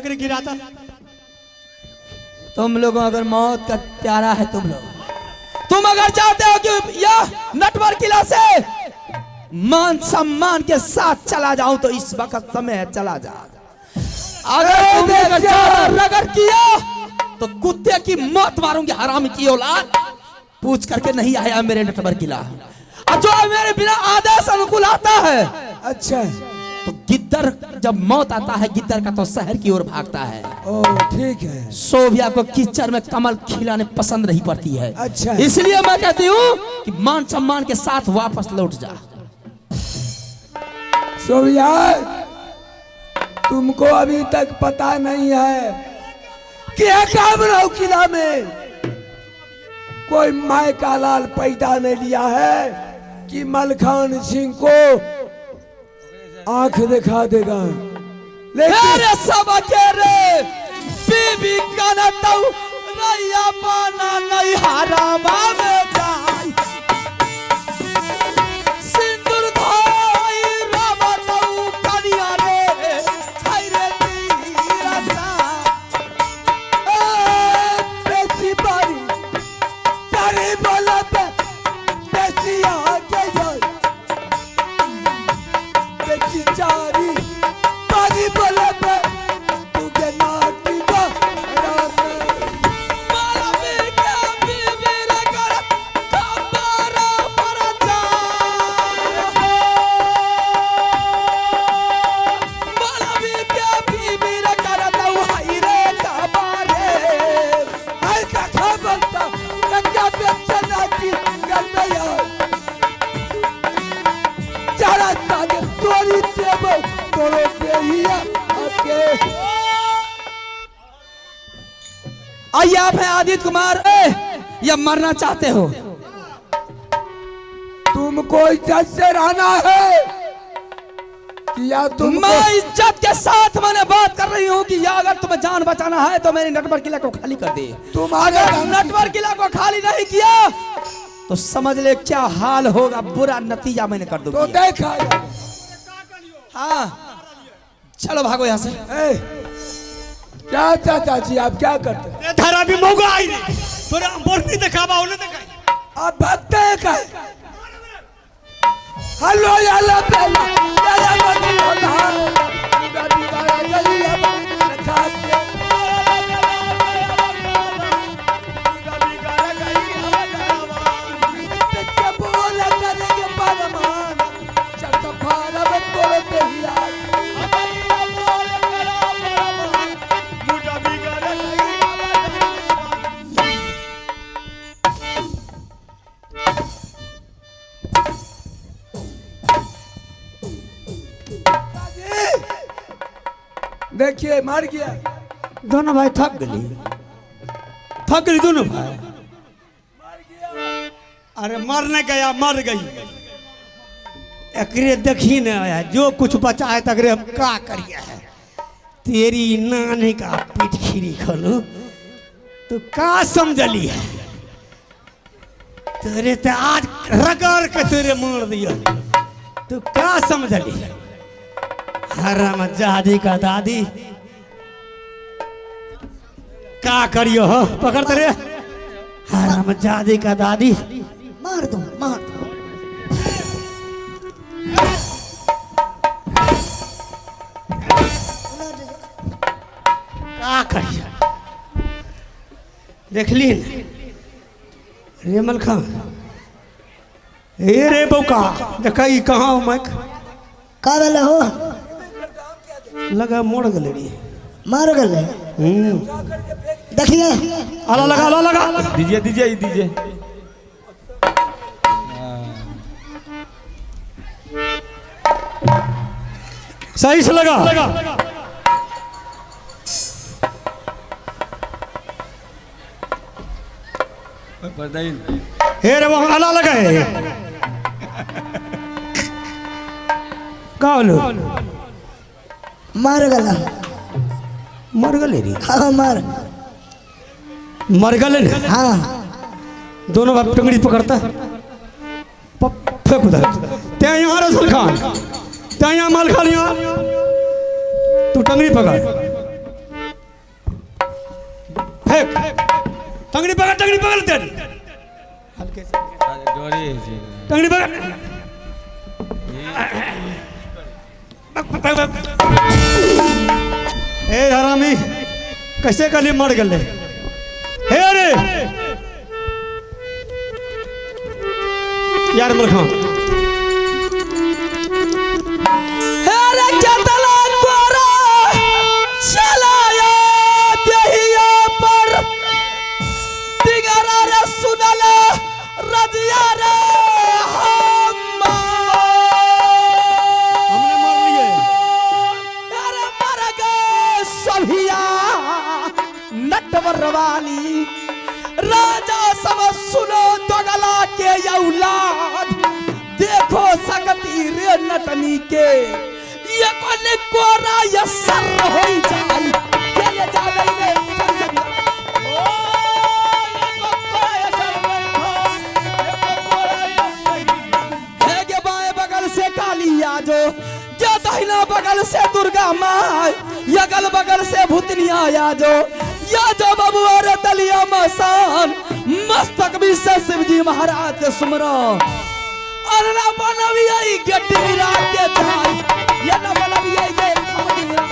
एकरे गिराता। तुम लोगों अगर मौत का प्यारा है, तुम लोग, तुम अगर चाहते हो कि यह नटवर किला से मान सम्मान के साथ चला जाऊं तो इस वक्त समय है, चला जा। अगर तुमने अगर ज्यादा रगड़ किया तो कुत्ते की मौत मारूंगी, हराम की औलाद। पूछ करके नहीं आया मेरे नटवर किला, और जो मेरे बिना आदेश अनुकूल आता है। अच्छा। तो गिद्दर जब मौत आता है गिद्दर का तो शहर की ओर भागता है। ओ ठीक है। सोभिया को कीचड़ में कमल खिलाने पसंद नहीं पड़ती है। अच्छा। इसलिए मैं कहती हूँ कि मान सम्मान के साथ वापस लौट जा। सोभिया, तुमको अभी तक पता नहीं है कि एकाबराव किला में कोई माई का लाल पैदा नहीं लिया है कि मलखान सिंह को आंख दिखा देगा। लेकिन अरे सब के रे बीबी का ना तो रैया पाना नहीं हरावा में जाई, सिंदूर धाई रामा तो कनिया रे छाई रे तीरा सा। ए, बेसी बारी तारी बोला पे बेसी आगे जाए, बेसी चारी बारी बोला पे तुझे नाटी बा राम। बाला के बीबी रे कर खबर पर जा, बाला के बीबी रे कर दऊ हाय रे कबारे। आई का खबरता कच्चा बेचना की घर में यार चारा सागे तोरी देबो तोरो देहिया आके। आइए आप हैं आदित्य कुमार, ए, या मरना चाहते हो? तुमको इज्जत से रहना है कि या तुमको मैं इज्जत के साथ मैंने बात कर रही हूँ कि या अगर तुम्हें जान बचाना है तो मेरे नटवर किला को खाली कर दे। तुम्हारे अगर नटवर किला को खाली नहीं किया तो समझ ले क्या हाल होगा, बुरा नतीजा मैंने कर तो दूंगी। देखा जाए। हाँ चलो भागो यहाँ से। ए, क्या चाचा जी आप क्या करते हैं? ए धारा भी मौका आई रे तोरे बोलनी देखाबा ओने देखाई। आप भगते हैं क्या? हेलो याला पहला याला बनी होता दादी दादा गली अब रखा के। पीछे बोला करेंगे परमान चरता फारब तोड़ दहिया। देखिए मार गया। दोनों भाई थक गली, थक गली दोनों भाई। अरे मर न गया, मर गई। एकरे देखी न आया, जो कुछ बचा है तकरे हम का करिए है। तेरी नानी का पीठ खीरी खोलू तो का समझली है? तेरे ते आज रगड़ के तेरे मार दिया, तू का समझली? हराम जादी का दादी का करियो हो, पकड़ तेरे हराम जादी का दादी। मार दो, मार दो। का करियो देखली न रे मलखा, ए रे बौका देखा ई कहाँ मक का भेलै हो? लगा मोड़ गेलै रे। मार गेलै। देखिए। आला लगा, आला लगा। दीजिए दीजिए ये दीजिए। सही से लगा। हे रे वहाँ आला लगा है का होलो? मार गेला। मर गेलै रे। हाँ मार। मर गेलै ने? हाँ। दोनों बाप टंगड़ी पकड़ता फेंक उधर। ते यहाँ रसल खान, ते यहाँ माल खान, यहाँ तू टंगड़ी पकड़। टंगड़ी पकड़ तेरी हल्के से अरे डरे होइ छै टंगड़ी पकड़ ए हरामी कैसे कली मर गले हे रे यार मलखान अरे केतला कोरा चलाया देहिया पर बिगड़ा रे सुनला रजिया रे हमने मार लिए अरे मर गए सभिया नटवर वाली राजा सब सुनो दगला के औलाद देखो सकती रे नटनी के ये कोने कोरा ये सर होई जाई के ये जाने रे चल सभिया। हे गे बाएं बगल से काली आजो ये दहिना बगल से दुर्गा माँ अगल बगल से भूतनिया आजो या जो बबुआ रे दलिया मसान मस्तक भी से शिव जी महाराज के सुमरो अरना बनवी आई गड्डी मिरा के जाई ये ना बनवी आई गे हमदी मिरा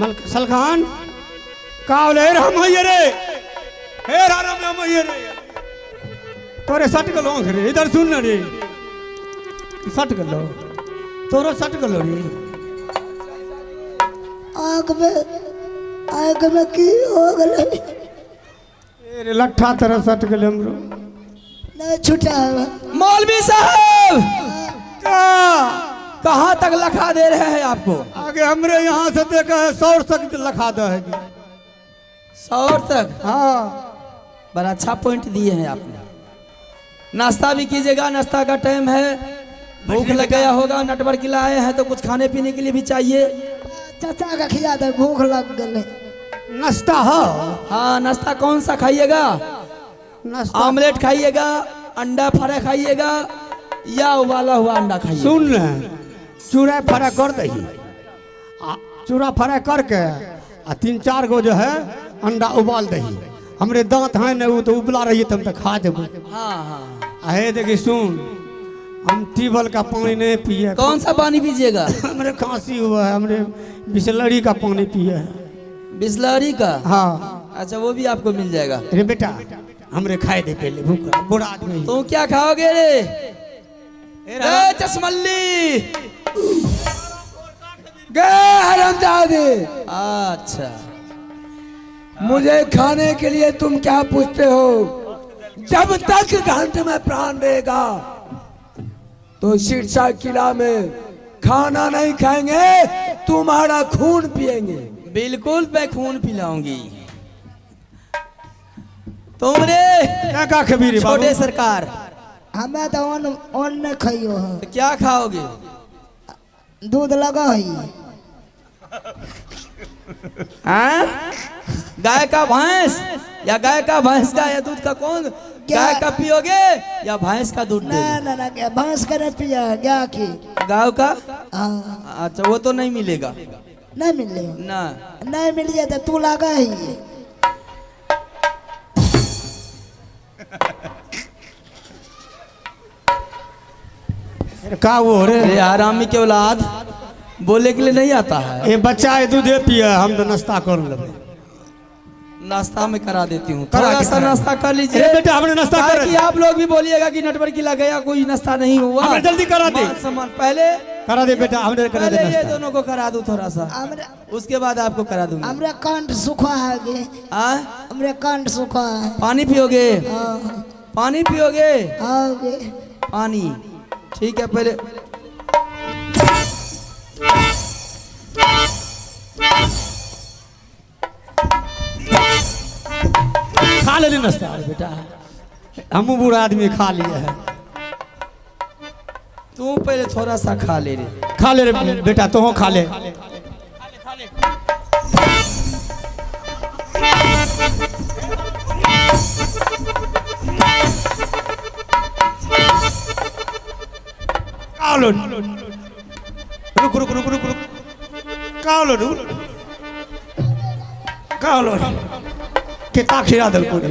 मलक सलखान का होले हे राम मैया रे हे राम राम मैया रे तोरे सट गलो रे इधर सुन ना रे सट गलो तोरो सट गलो रे आँख में आँख में की हो गले ए रे लट्ठा तरह सट गेले हमरो नहीं छुटा है मौलवी साहब का कहाँ तक लखा दे रहे हैं आपको आगे हमरे यहाँ से देखा है 100 तक लखा दे है 100 तक हाँ बड़ा अच्छा पॉइंट दिए हैं आपने नाश्ता भी कीजिएगा नाश्ता का टाइम है भूख लग गया होगा नटवर किला आए हैं तो कुछ खाने पीने के लिए भी चाहिए चाचा के खिया दे भूख लग गले नाश्ता हो हाँ नाश्ता कौन सा खाइएगा नाश्ता ऑमलेट खाइएगा अंडा फ्राई खाइएगा या उबाला हुआ अंडा खाइएगा सुन ले चूड़ा फरा कर दही आ चूड़ा फरा करके आ तीन चार गो जो है अंडा उबाल दही हमरे दांत है ने वो तो उबला रही तो हम तो खा जब हाँ हाँ आहे देखी सुन हम ट्यूबवेल का पानी नहीं पिए कौन सा पानी पीजिएगा हमरे खांसी हुआ है हमरे बिसलरी का पानी पिए है बिस्लरी का हाँ अच्छा वो भी आपको मिल जाएगा अरे बेटा हमरे खाए दे पहले भूख लगा, बूढ़ा आदमी है। तुम क्या खाओगे रे ए ए रहा- चश्मल्ली गए हरामजादे अच्छा मुझे खाने के लिए तुम क्या पूछते हो जब तक घंट में प्राण रहेगा तो सिरसा किला में खाना नहीं खाएंगे तुम्हारा खून पिएंगे बिल्कुल मैं खून पिलाऊंगी तुम रे क्या का खेबी रे बाबू? छोटे सरकार हमें तो ऑन ऑन नहीं खाइयो है तो क्या खाओगे दूध लगा है हाँ? गाय का भैंस या गाय का भैंस का या दूध का कौन गाय का पियोगे या भैंस का दूध ना दोगे ना ना क्या भैंस के नहीं पिया है गाय की गाय का हाँ अच्छा वो तो नहीं मिलेगा नहीं मिले ना नहीं मिलिए तो तू लगा है अरे का वो रे अरे हरामी के औलाद बोले के लिए नहीं आता है ए बच्चा है दूधे पिए हम तो नाश्ता कर लेबै नाश्ता में करा देती हूँ करा थोड़ा के सा करा। नाश्ता कर लीजिए अरे बेटा हमने नाश्ता कर ताकि आप लोग भी बोलिएगा कि नेटवर्क की गया कोई नाश्ता नहीं हुआ हमने जल्दी करा दे। मान सम्मान पहले करा दे बेटा हमने करा दे पहले ये नाश्ता दोनों को करा दूं थोड़ा सा हमरा उसके बाद आपको करा दूंगा हमरा कंठ सूखा है गे हाँ हमरे कंठ सूखा है पानी पियोगे हाँ पानी पियोगे हाँ गे पानी ठीक है पहले खा ले नाश्ता अरे बेटा हमू बूढ़ा आदमी खा लिए है तू पहले थोड़ा सा खा ले रे खा ले रे बेटा तो खा ले होलो? रुक रुक रुक रुक रुक, का होलो? रुक, का होलो? कितना खिला देलको रे?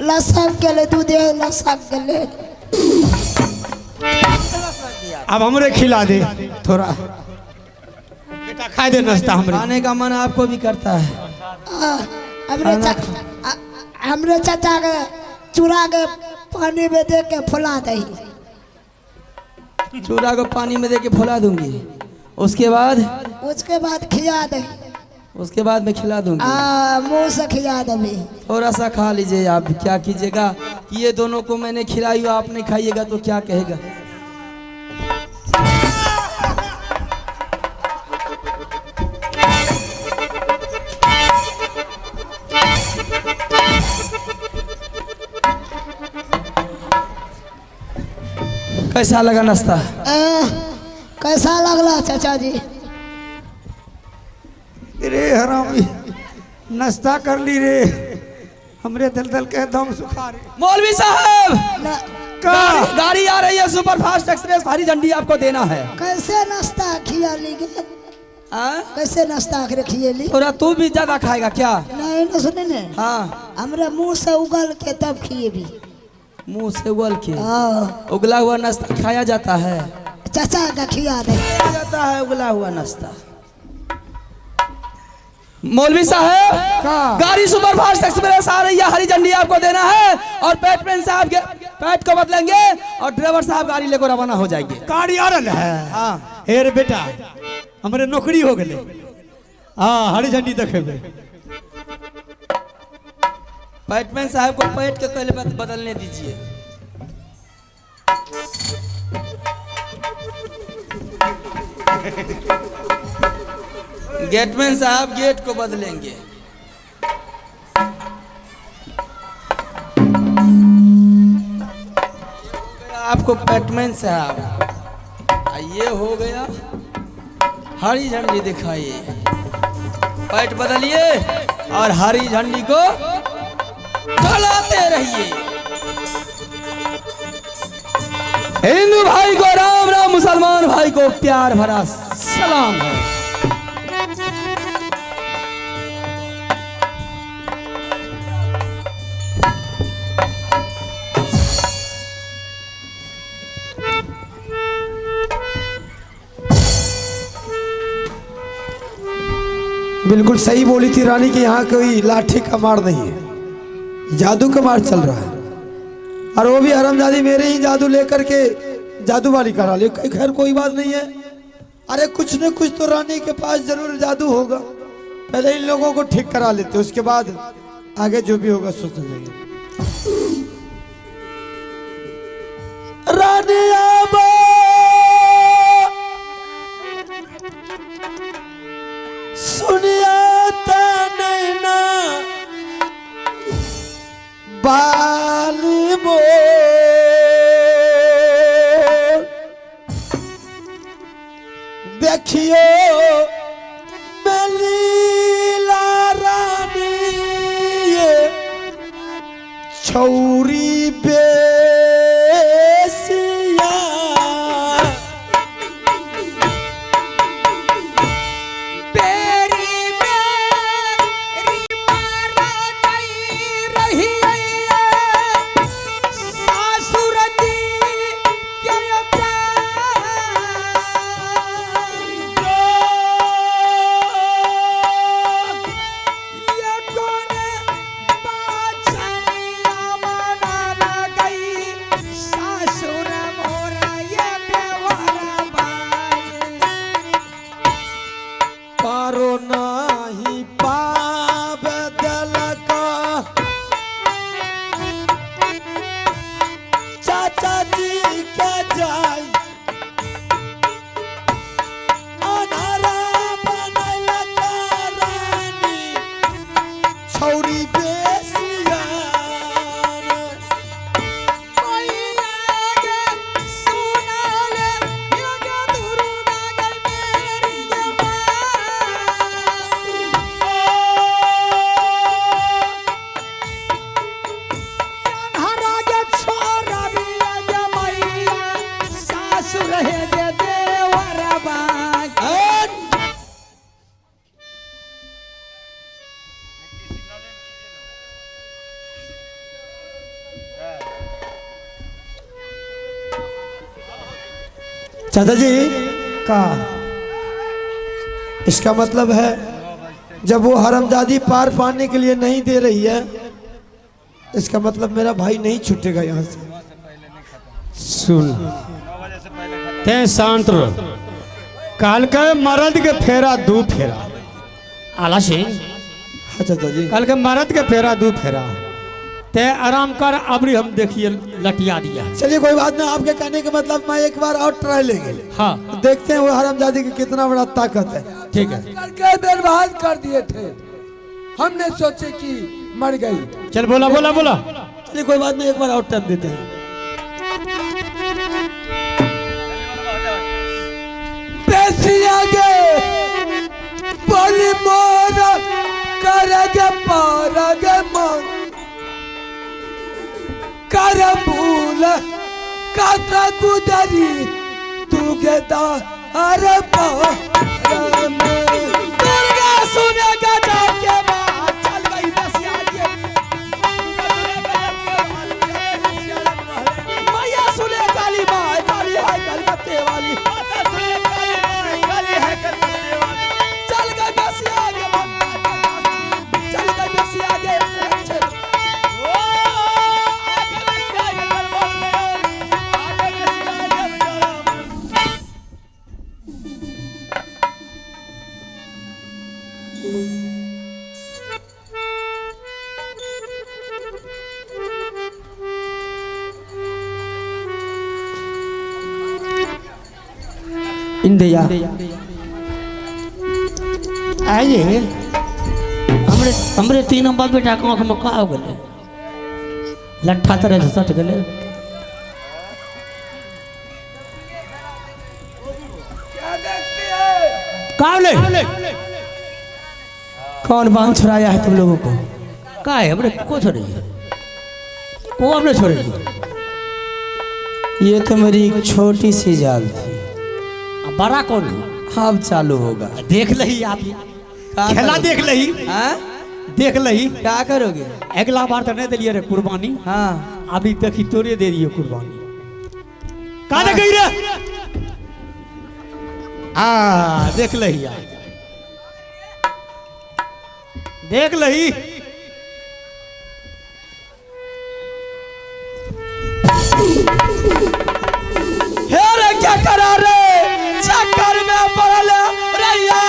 लसक गेलै दूधे, लसक गेलै। अब हमरे खिला दे थोड़ा बेटा, खाए दे नाश्ता हमरे। खाने का मन आपको भी करता है। आ, हमरे हमरे चाचा के चूड़ा के पानी में दे के फुला दही। चूड़ा को पानी में दे के फुला दूंगी, उसके बाद? उसके बाद खिया दही। उसके बाद मैं खिला दूंगी। आ, मुंह से खिया दबी। थोड़ा सा खा लीजिए आप। क्या कीजिएगा कि ये दोनों को मैंने खिलाई हो, आप नहीं खाइएगा तो क्या कहेगा? कैसा लगा नाश्ता? कैसा लगला चाचा जी? रे हरामी, नाश्ता कर ली रे, हमरे दल दल के दम सुखा रे। मौलवी साहब! न, का? गाड़ी आ रही है सुपर फास्ट एक्सप्रेस, हरी झंडी आपको देना है। कैसे नाश्ता खिया ली गे? हाँ? कैसे नाश्ता आखिर खियली? थोड़ा तू भी ज्यादा खाएगा क्या? नहीं ना, सुने ने। हाँ। हमरे मुंह से उगल के तब खिएबी। मुंह से उगल के? हाँ। उगला हुआ नाश्ता खाया जाता है? चाचा का खिया दे। खाया जाता है उगला हुआ नाश्ता? मौलवी साहब! का? गाड़ी सुपर फास्ट एक्सप्रेस आ रही है, हरी झंडी आपको देना है और पैटमैन साहब के पैट को बदलेंगे और ड्राइवर साहब गाड़ी लेकर रवाना हो जाएंगे। गाड़ी आ रहा है? हाँ। हे रे बेटा, हमरे नौकरी हो गेले। हाँ, हरी झंडी देखेबे। पैटमैन साहब को पैट के पहले बदलने दीजिए। गेटमैन साहब गेट को बदलेंगे। ये हो गया आपको पैटमैन साहब, आ ये हो गया हरी झंडी दिखाइए। पैट बदलिए और हरी झंडी को चलाते रहिए। हिंदू भाई को राम राम, मुसलमान भाई को प्यार भरा सलाम है। बिल्कुल सही बोली थी रानी कि यहाँ कोई लाठी का मार नहीं है, जादू का मार चल रहा है। और वो भी हरामजादी मेरे ही जादू लेकर के जादू वाली करा ली। खैर कोई बात नहीं है, अरे कुछ न कुछ तो रानी के पास जरूर जादू होगा। पहले इन लोगों को ठीक करा लेते, उसके बाद आगे जो भी होगा सोचा जाएगा। रानी आबा सुनिया नैना बाली मोर, देखियो बेलीला रानी ये छौरी बेसिया। बेरी बेरी मारा दई रही सासुर दी के प्यार। ये कौन बाचनिया मना गई। चाचा जी का इसका मतलब है जब वो हरामजादी पार पाने के लिए नहीं दे रही है, इसका मतलब मेरा भाई नहीं छूटेगा यहाँ से। सुन ते शांत रहो। काल के मर्द के फेरा दू फेरा आला सिंह। हाँ चाचा जी। कल के मर्द के फेरा दू फेरा, ते आराम कर। अबरी हम देखिए लटिया दिया। चलिए कोई बात नहीं, आपके कहने का मतलब मैं एक बार और ट्राई लेंगे। हाँ देखते हैं वो हरामजादी की कितना बड़ा ताकत है। ठीक है। करके बर्बाद कर दिए थे, हमने सोचे कि मर गई। चल बोला बोला बोला। चलिए कोई बात नहीं, एक बार और टाइम देते हैं। बोली मोर करगे पारगे मोर कर भूल काका गुजरी तू गेदा अरे दुर्गा सुनेगा जाके बाद चल गई बसिया के। मैया सुने काली माँ काली है कलकत्ते वाली, चल गई बसिया के, चल गई बसिया के। इंदिया आइए। हमरे हमरे 3 नंबर बेटा के आँख में का हो गए, लट्ठा तरह से सट गए। का कौन बांध छुड़ाया है तुम लोगों को? का है हमरे को छोड़ेगी, को हमने छोड़ेगी? ये तो मेरी एक छोटी सी जाल थी। बड़ा कौन है? अब चालू होगा। देख लही आप खेला देख लही। हाँ? देख लही क्या करोगे? अगला बार तो नहीं दिलिए रे कुर्बानी। हाँ अभी देखी तोरे दे दिए कुर्बानी। का देख रे? हाँ देख लही आप, देख लही। हे रे क्या करा रे, चक्कर में पड़ल रैया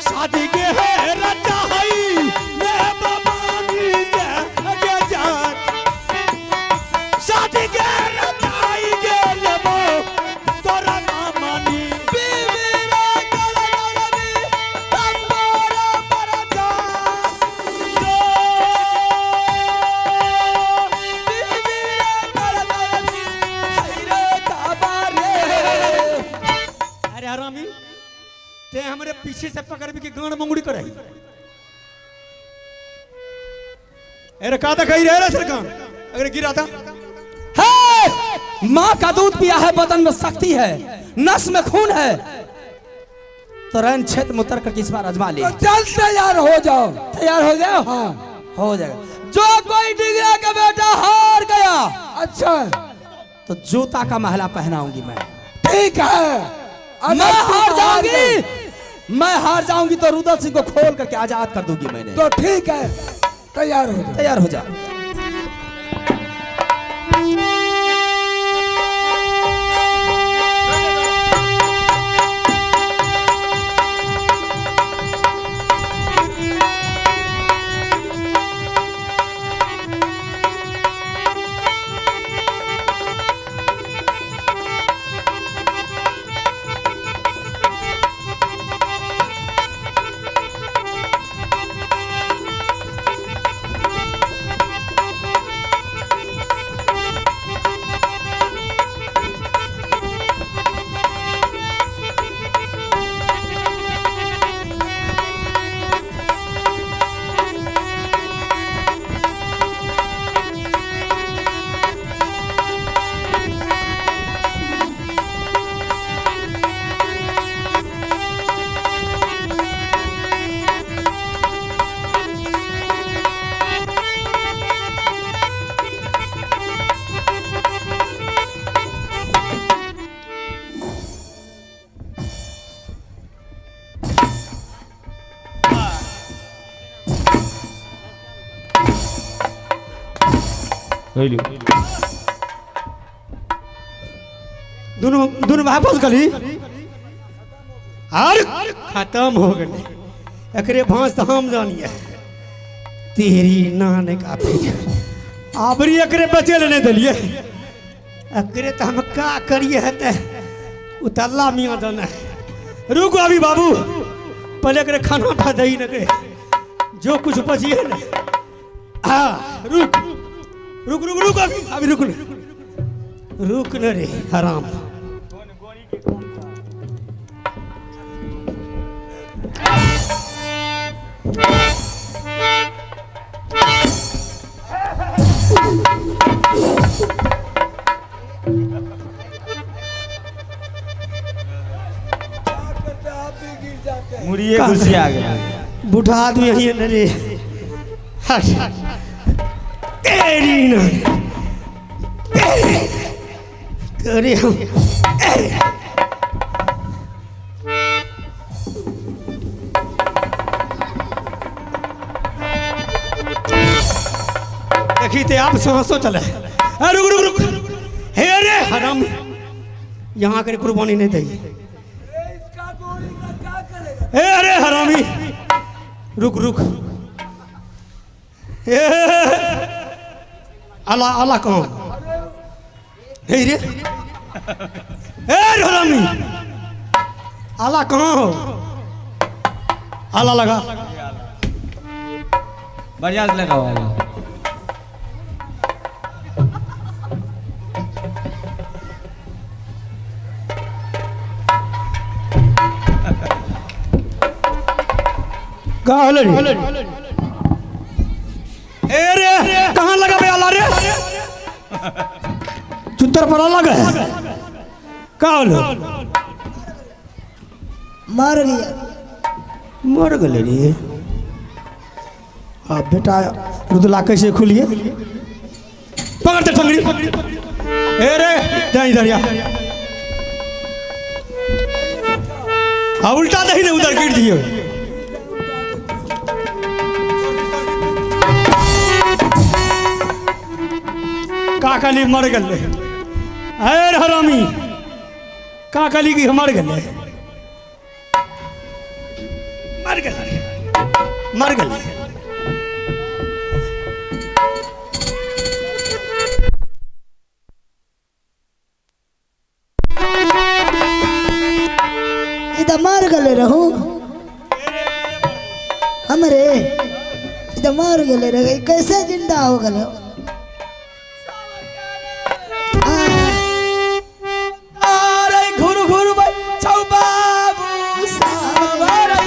शादी के है रचा हई ने बाबानी से के जात, शादी के रचाई के लेबो तोरा ना मानी। बीवी रे कर करबी तंबोरा पर जा, बीवी रे कर करबी हाय रे काबारे। अरे हरामी ते हमरे पीछे से पकड़ भी के गांड मंगुड़ी कराई। अरे का कही रहे रे सरकार अगर गिरा था। है माँ का दूध पिया है, बदन में शक्ति है, नस में खून है, तो रैन क्षेत्र में उतर कर इस बार आजमा ले। तो चल तैयार हो जाओ। तैयार हो जाओ? हाँ हो जाएगा। जो कोई डिगरा का बेटा हार गया, अच्छा, तो जूता का महला पहनाऊंगी मैं। ठीक है। मैं हार जाऊंगी, मैं हार जाऊंगी तो रुदल सिंह को खोल करके आजाद कर दूंगी मैंने। तो ठीक है, तैयार हो जाओ। तैयार हो जा। होइलू। दोनों दोनों भाई फंस गली और खत्म हो गए। एकरे भांस तो हम जानिए तेरी नान का फिर आबरी एकरे बचे ले नहीं दिलिए। एकरे तो हम का करिए है ते उतल्ला मियाँ जाने। रुको अभी बाबू, पहले एकरे खाना खा दही न के जो कुछ बचिए ना। हाँ रुक रुक रुक रुक अभी अभी रुक न रुक न रे हराम। मुड़िए घुसिया गेल। बूढ़ा आदमी यही है रे। हट तेरी ना तेरी हम देखी ते आप सांसों चले। अरे रुक रुक रुक हे रे हराम, यहाँ कर कुर्बानी नहीं दी। ए अरे हरामी रुक रुक। ए अला अला कौन हे रे? ए हरामी अला कहाँ हो? आला लगा बढ़िया से लगाओ आला। कहाँ होले रे? ए रे कहाँ लगा बे आला रे? चुत्तर पर आला लगा है। कहाँ होले? मर गया। मर गए रे। अब बेटा रुदला कैसे खुलिए? पकड़ दे टंगड़ी। ए रे दे इधर या। हाँ उल्टा दही ने उधर गिर दिए। काकली मर गए। अरे हरामी काकली की मर गए मर गए मर गए। इधर मर गए रहू हमरे, इधर मर गए रहे कैसे जिंदा हो गए? अरे घुर घुर भाई छौ बाबू सावरे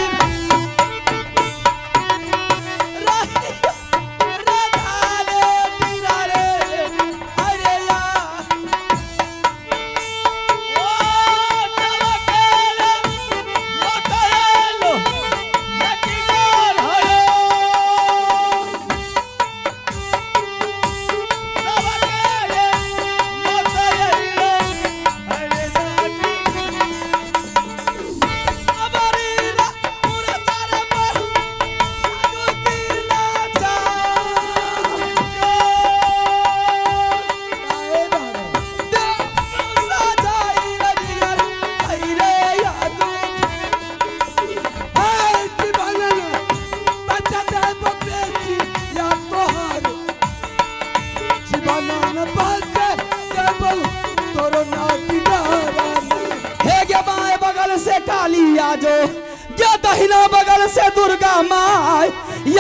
दहिना बगल से दुर्गा माई,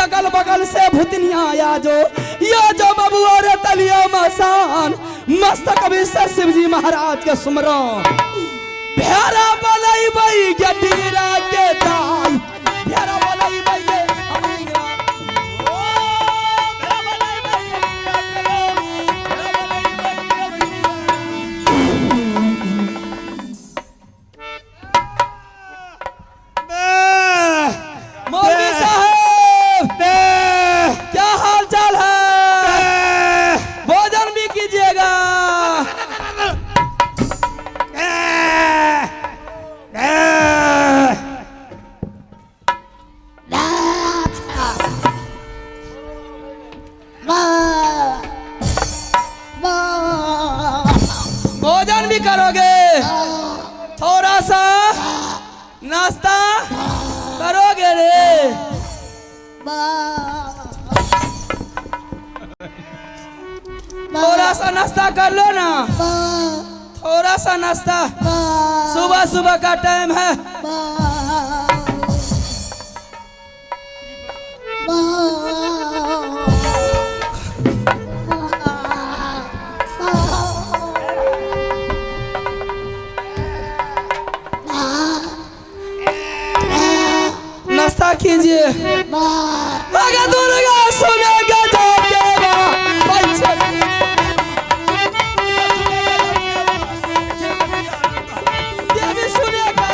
अगल बगल से भूतनिया आजो, या जो बबुआ रे तलिया मसान, मस्तक अभी से शिवजी महाराज के सुमरो भेरा बलई बई के डीरा के दाई, भेरा बलई बई के डीरा, ओ भेरा बलई बई के भेरा बलई बई के। मौलवी साहब क्या हाल चाल है? भोजन भी कीजिएगा। थोड़ा सा नाश्ता कर लो ना, थोड़ा सा नाश्ता, सुबह सुबह का टाइम है। नाश्ता कीजिए। अगर दुर्गा सुनेगा जाके बा- देवी सुनेगा।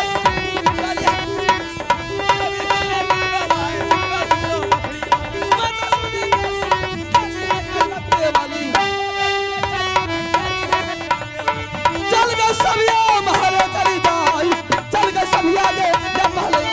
चल गए सभिया महले चली जाई, चल गए सभिया गे जब महले।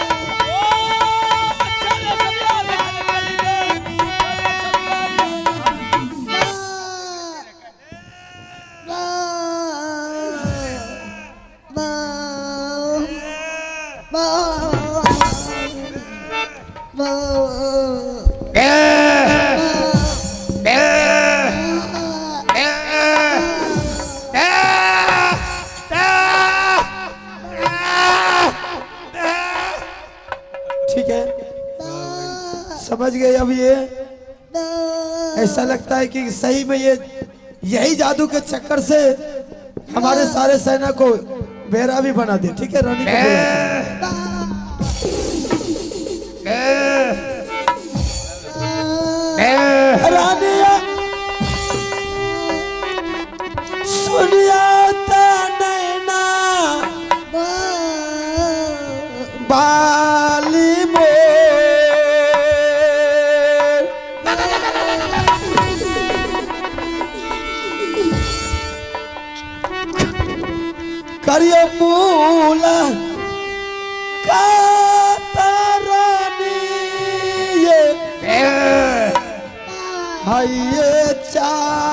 ठीक है, समझ गए। अब ये ऐसा लगता है कि सही में ये यही जादू के चक्कर से हमारे सारे सेना को बेरा भी बना दे। ठीक है, रानी को बुलाते हैं। रानिया सुनिया ता नैना बाली मोर। करियो मूला कातरानी ये हाय चार।